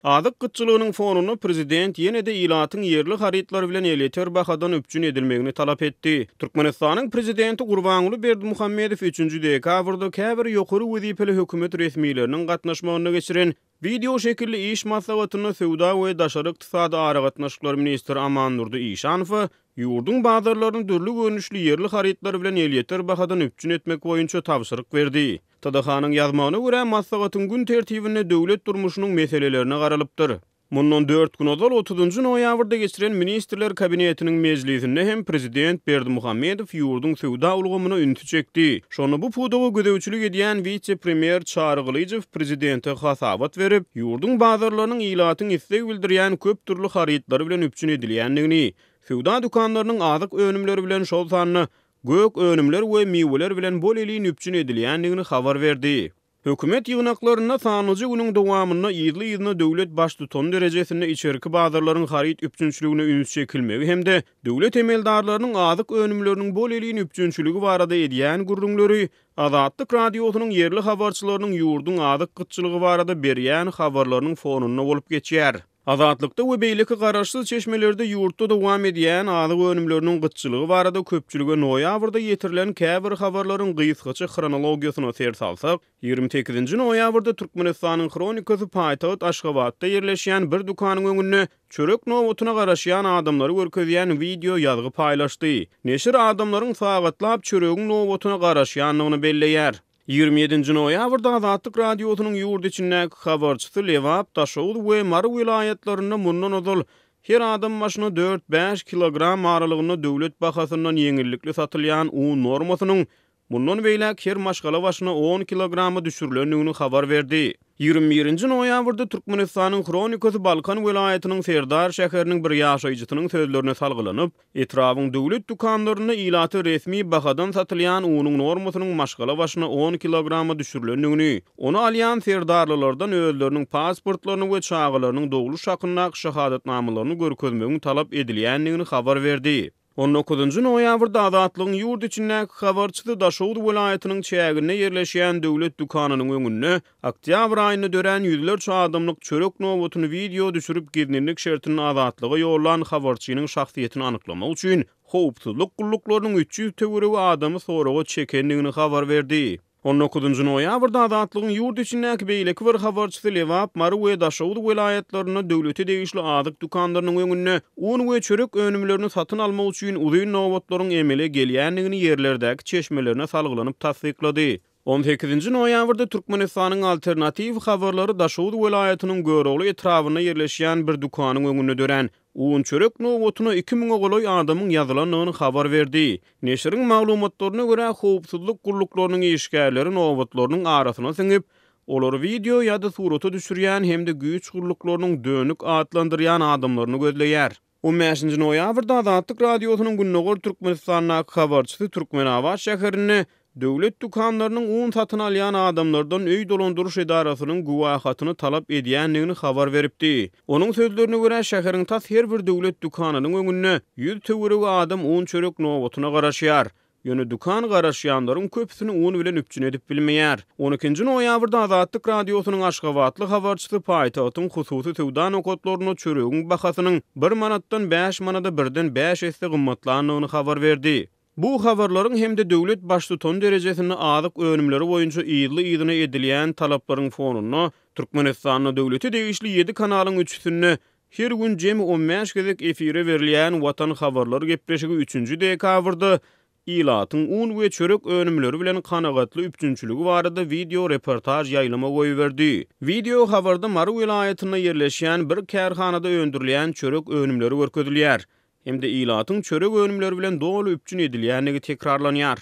Azyk gytçylygynyň fonunda prezident ýene-de ilatyň ýerli harytlar bilen elýeter bahadan üpjün edilmegini talap etdi. Türkmenistanyň prezidenti Gurbanguly Berdimuhamedow üçünji dekabrda käbir ýokary wezipeli hökümet resmileriniň gatnaşmagynda geçiren wideo şekilli iş maslahatynda söwda we daşary ykdysady aragatnaşyklar ministri Amandurdy Işanowa ýurduň bazarlaryny dürli görnüşli ýerli harytlar bilen elýeter bahadan üpjün etmek boýunça tabşyryk berdi. TDH-nyň ýazmagyna görä, maslahatyň gün tertibinde döwlet durmuşynyň meselelerine garalypdyr. Mundan dört gün ozal, otuzynjy noýabrda geçiren Ministrler Kabinetiniň mejlisinde hem prezident Berdimuhamedow ýurduň söwda ulgamyna ünsi çekdi. Şonda bu pudaga gözegçilik edýän wise-premýer Çary Gylyjow prezidente hasabat berip, ýurduň bazarlarynyň ilatyň isleg bildirýän köp dürli harytlary bilen üpjün edilýändigini, söwda dükanlarynyň azyk önümleri bilen, şol sanda gök önümler we miweler bilen bol-elin üpjün edilýändigini habar berdi. Hökümet ýygnaklarynda sanlyja günüň dowamynda yzly-yzyna döwlet Baştutany derejesinde içerki bazarlaryň haryt üpjünçiligine üns çekilmegi hem-de döwlet emeldarlarynyň azyk önümleriniň bol-elin üpjünçiligi barada edýän gürrüňleri Azatlyk Radiosynyň ýerli habarçylarynyň ýurduň azyk gytçylygy barada berýän habarlarynyň fonunda bolup geçýär. Azatlykda we beýleki garaşsyz çeşmelerde ýurtda dowam edýän azyk önümleriniň gytçylygy barada köpçülige noýabrda ýetirilen käbir habarlaryň gysgaça hronologiýasyna ser salsak, 28-nji noýabrda Türkmenistanyň Hronikasy paýtagt Aşgabatda ýerleşýän bir dükanyň öňünde çörek nobatyna garaşýan adamlary görkezýän wideo ýazgy paýlaşdy. Neşir adamlaryň sagatlap çöregiň nobatyna garaşýandygyny belleýär. 27-nji noýabrda Azatlyk Radiosynyň ýurt içindäki habarçysy Lebap, Daşoguz we Mary welaýatlarynda mundan ozal her adam başyna dört-bäş kilogram aralygynda döwlet bahasyndan ýeňillikli satylýan un normasynyň mundan beýläk her maşgala başyna on kilograma düşürilendigini habar berdi. 21-nji noýabrda Türkmenistanyň Hronikasy Balkan welaýatynyň Serdar şäheriniň bir ýaşaýjysynyň sözlerine salgylanyp, Etrabyň döwlet dükanlarynda ilata resmi bahadan satylýan unuň normasynyň maşgala başyna on kilograma düşürilendigini, ony alýan serdarlylardan özleriniň pasportlaryny we çagalarynyň dogluş hakyndaky şahadatnamalaryny görkezmegiň talap edilýändigini habar berdi. On dokuzynjy noýabrda Azatlygyň ýurt içindäki habarçysy Daşoguz welaýatynyň çäginde ýerleşýän döwlet dükanynyň öňünde Oktýabr aýynda dörän ýüzlerçe adamlyk çörek nobatyny wideo düşürip gizlinlik şertinde Azatlyga ýollan habarçynyň şahsyýetini anyklamak üçin howpsuzlyk gulluklarynyň 300 töweregi adamy soraga çekendigini habar berdi. On dokuzynjy noýabrda Azatlygyň ýurt içindäki beýleki bir habarçysy Lebap, Mary we Daşoguz welaýatlarynda döwlete degişli azyk dükanlarynyň öňünde un we çörek önümlerini satyn almak üçin uzyn nobatlaryň emele gelýändigini ýerlerdäki çeşmelerine salgylanyp tassyklady. On sekizinji noýabrda Türkmenistanyň Alternatiw habarlary Daşoguz welaýatynyň Görogly etrabynda ýerleşýän bir dükanyň öňünde dörän un-çörek nobatyna iki müňe golaý adamyň ýazylandygyny habar berdi. Neşiriň maglumatlaryna görä, howpsuzlyk gulluklarynyň işgärleri nobatlarynyň arasyna siňip, olary wideo ýa-da surata düşürýän hem-de güýç gulluklarynyň dönük atlandyrýan adamlaryny gözleýär. On bäşinji noýabrda Azatlyk Radiosynyň Gündogar Türkmenistandaky habarçysy Türkmenabat şäherinde döwlet dükanlarynyň un satyn alýan adamlardan öý dolandyryş edarasynyň güwähatyny talap edýändigini habar beripdi. Onuň sözlerine görä, şäheriň tas her bir döwlet dükanynyň öňünde ýüz töweregi adam un-çörek nobatyna garaşýar. Ýöne dükan garaşýanlaryň köpüsini un bilen üpjün edip bilmeýär. On ikinji noýabrda Azatlyk Radiosynyň aşgabatly habarçysy paýtagtyň hususy söwda nokatlarynda çöregiň bahasynyň bir manatdan bäş manada birden bäş esse gymmatlandygyny habar berdi. Bu habarlaryň hem-de döwlet baştutany derejesinde azyk önümleri boýunça yzly-yzyna edilýän talaplaryň fonunda Türkmenistanda döwlete degişli ýedi kanalyň üçüsinde Her gün jemi on bäş gezek efire berilýän Watan habarlar gepleşigi üçünji dekabrda ilatyň un we çörek önümleri bilen kanagatly üpjünçiligi barada wideo reportaž ýaýlyma goýberdi. Wideo habarda Mary welaýatynda ýerleşýän bir kärhanada öndürilýän çörek önümleri görkezilýär hem-de ilatyň çörek önümleri bilen doly üpjün edilýändigi tekrarlanýar.